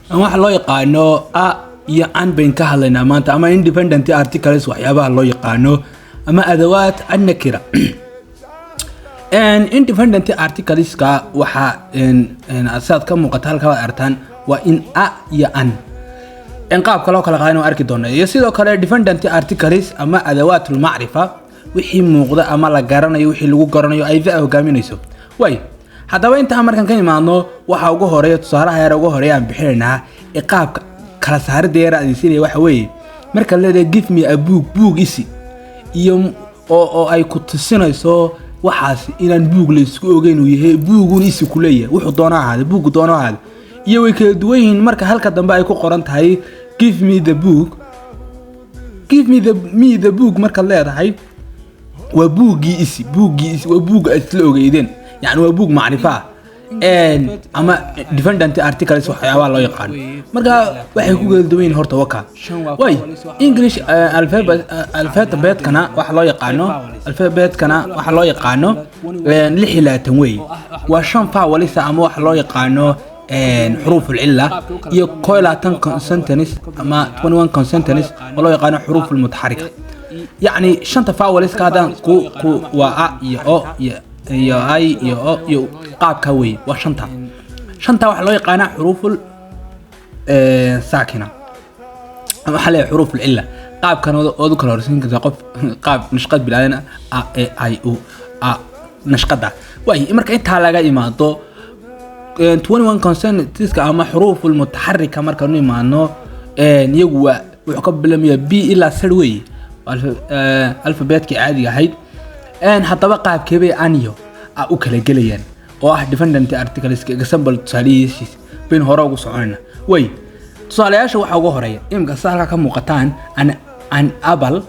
Waxa loo yaqaano a iyo an bayn ka hadlaynaa maanta, ama independent articles waxyaabaha loo yaqaano, ama أدوات النكرة. Independent articleska waxaa sidaad ka muuqata halka waad aragtaan, waa in a iyo an in qaabka loo kala qaadan arki doona, iyo sidoo kale dependent articles ama أدوات المعرفة, wixii muuqda ama la garanayo, wixii lagu garanayo ay the hogaaminayso way. Haddaba intaa markaan ka imaadno, waxa ugu horeeya, tusaalaha yar ugu horeeya aan bixinaynaa ee qaabka kala saaridda yar adeegsanaya waxa weeye, marka leedahay "Give me a book", buug isi, iyo oo ay ku tusinayso waxaas inaan buug la isku ogeyn uu yahay, buugun isi ku leeyahay, wuxuu doono ahaade, buuggu doono ahaade, iyo way kala duwan yihiin marka halka dambe ay ku qoran tahay "Give me the book". "Give me the book" markaad leedahay, waa buuggii isi, buuggii isi, waa buugga aad isla ogeydeen, yacni waa buug macrifo ah ama dependent articles waxyaabaha loo yaqaano. Marka waxay ku kala duwan yihiin horta waka way. English alphabet, alphabetkana waxa loo yaqaano, alphabetkana waxa loo yaqaano 26 wey. Waa shan vowels ama waxa loo yaqaano حروف العلة, iyo 21 consonants ama 21 consonants oo loo yaqaano حروف المتحركة. Yacni shanta vowelska haddaan ku waa a iyo o iyo i iyo o iyo qaabka wey. Waa shanta. Shanta waxaa loo yaqaanaa حروف ساكنة ama waxaa leeyahay حروف العلة. Qaabkan ood u kala horsiin kartaa qof qaab nashqad bilaadan, a, e, i, u, a, nashqada waay. Marka intaa laga imaado, 21 consonantska ama حروف المتحركة markaanu imaano, iyagu waa wuxuu ka bilaamayaa B ilaa Z wey, alphabetkii caadiga ahayd. Haddaba qaabkeebay an iyo a u kala gelayaan oo ah dependent articles? Example, tusaalayaashiis baynu hore ugu soconayna way. Tusaalayaasha waxaa ugu horeeya iminka sida halkaa ka muuqataan, an apple.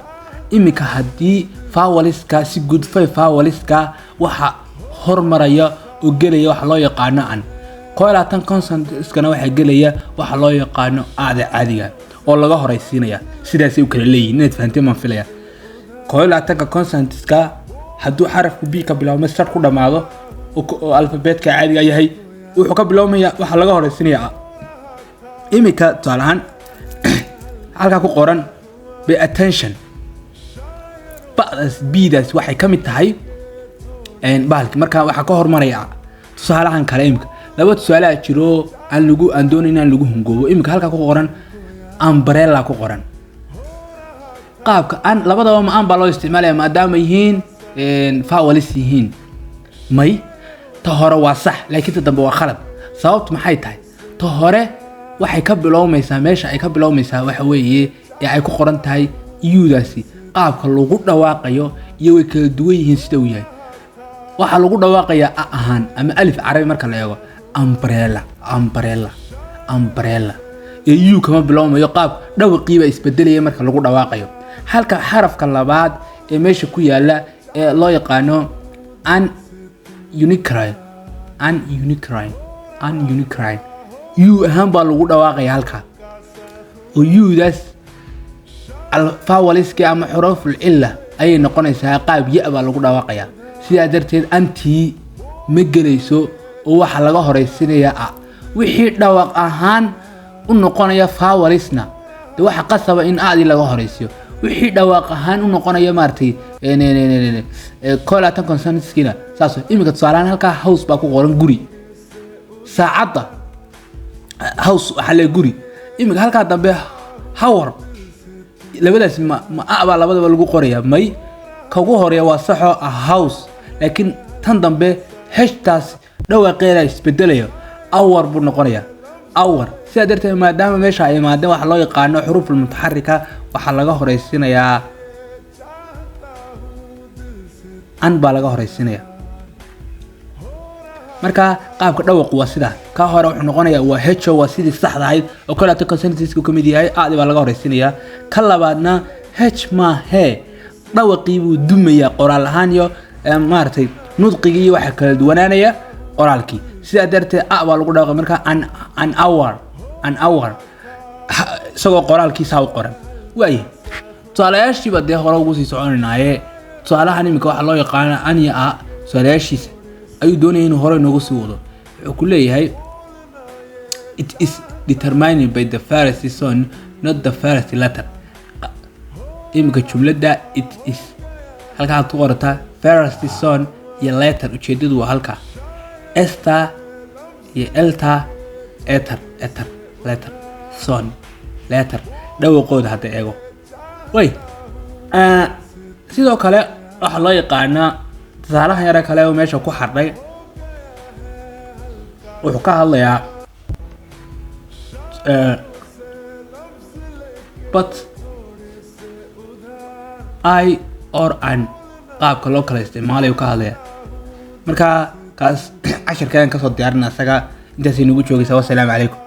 Iminka haddii vowelska si guud, five vowelska waxa hormaraya oo gelaya waxa loo yaqaano an, 21 consonantskana waxaa gelaya waxa loo yaqaano a-da caadiga oo laga horaysiinaya. Sidaasay u kala leeyihin, inaad fahanteen baan filaya. 21-ka consonantska hadduu xarafku B ka bilaabmo, Z ku dhammaado, oo alfabeetka caadiga yahay, wuxuu ka bilaabmaya waxaa laga horaysiinaya a. Iminka tusaale ahaan halkaa ku qoran "pay attention", ba'daas, B-daas waxay ka mid tahay bahalki, marka waxaa ka hormaraya a. Tusaalahan kale, imika laba tusaale a jiro aan lagu aan doonayn inaan lagu hungoobo. Iminka halkaa ku qoran "umbrella" ku qoran, qaabka an labadaba ma an baa loo isticmaalaya maadaama yihiin vowels yihiin? May, ta hore waa sax, laakiin ta dambe waa khalad. Sababtu maxay tahay? Ta hore waxay ka bilowmaysaa, meesha ay ka bilowmaysaa waxa weeye ee ay ku qoran tahay U-daasi, qaabka lagu dhawaaqayo iyo way kala duwan yihiin. Sida uu yahay waxaa lagu dhawaaqayaa a ahaan ama alif carabi marka la eego, umbrella, umbrella, umbrella, ee U kama bilowmayo. Qaab dhawaqiiba isbedelaya marka lagu dhawaaqayo. Halka xarafka labaad ee meesha ku yaala ee loo yaqaano an unicorn, an unicorn, an unicorn, U ahaan baa lagu dhawaaqaya halkaa, oo U-daas vowelski ama حروف العلة ayay noqonaysaa, qaab ya baa lagu dhawaaqayaa. Sidaa darteed antii ma gelayso oo waxaa laga horaysiinayaa a. Wixii dhawaaq ahaan u noqonaya vowelsna de waxa qasaba in adii laga horaysiyo. Wixii dhawaaq ahaan u noqonaya maaragtay 21 consonantskiina saas. Iminka tusaalehaan halkaa "house" baa ku qoran, guri, saacadda house waxaa le guri. Iminka halkaa dambe "hour", labadaas ma a baa labadaba lagu qoraya? May, ka ugu horeeya waa saxoo ah house, laakiin tan dambe heshtaas dhawaaqeeda isbedelaya, hour buu noqonayaa, hour. Sidaa darteed maadaama meesha ay imaadeen waxa loo yaqaano حروف المتحركة, waxaa laga horeysiinayaa an baa laga horeysiinaya. Marka qaabka dhawaqu waa sidaa. Ka hore wuxuu noqonayaa waa hejo, waa sidii saxda ahayd oo kaleeto consonantska ka mid yahay, adi baa laga horeysiinayaa. Ka labaadna h ma he, dhawaqii buu dumayaa qoraal ahaan iyo maaragtay nudqigii iyo waxa kala duwanaanaya qoraalkii. Sidaa darteed a baa lagu dhawaqay. Marka an hour, an hour, isagoo qoraalkiisaa u qoran waaye. Tusaalayaashiiba dee hore ugu sii soconaynaaye, tusaalahan iminka waxaa loo yaqaana an iyo a, tusaalayaashiisa ayuu doonaya inuu hore inoogu sii wado. Wuxuu ku leeyahay "It is determined by the first sound, not the first letter. Iminka jumladda "it is" halka waxaad ku qorataa first sound iyo letter. Ujeedadu waa halka esta iyo elta, eter, eter, letter, sound, letter, dhawaqooda hadda eego way. Sidoo kale waxaa loo yaqaanaa tusaalahan yare kale oo meesha ku xardhay. Wuxuu ka hadlayaa but, I or an, qaabka loo kala isticmaalayo ka hadlaya. Marka kaas cashirkeen kasoo diyaarin asaga. Intaasay nagu joogaysaa. Wasalaamu calaykum.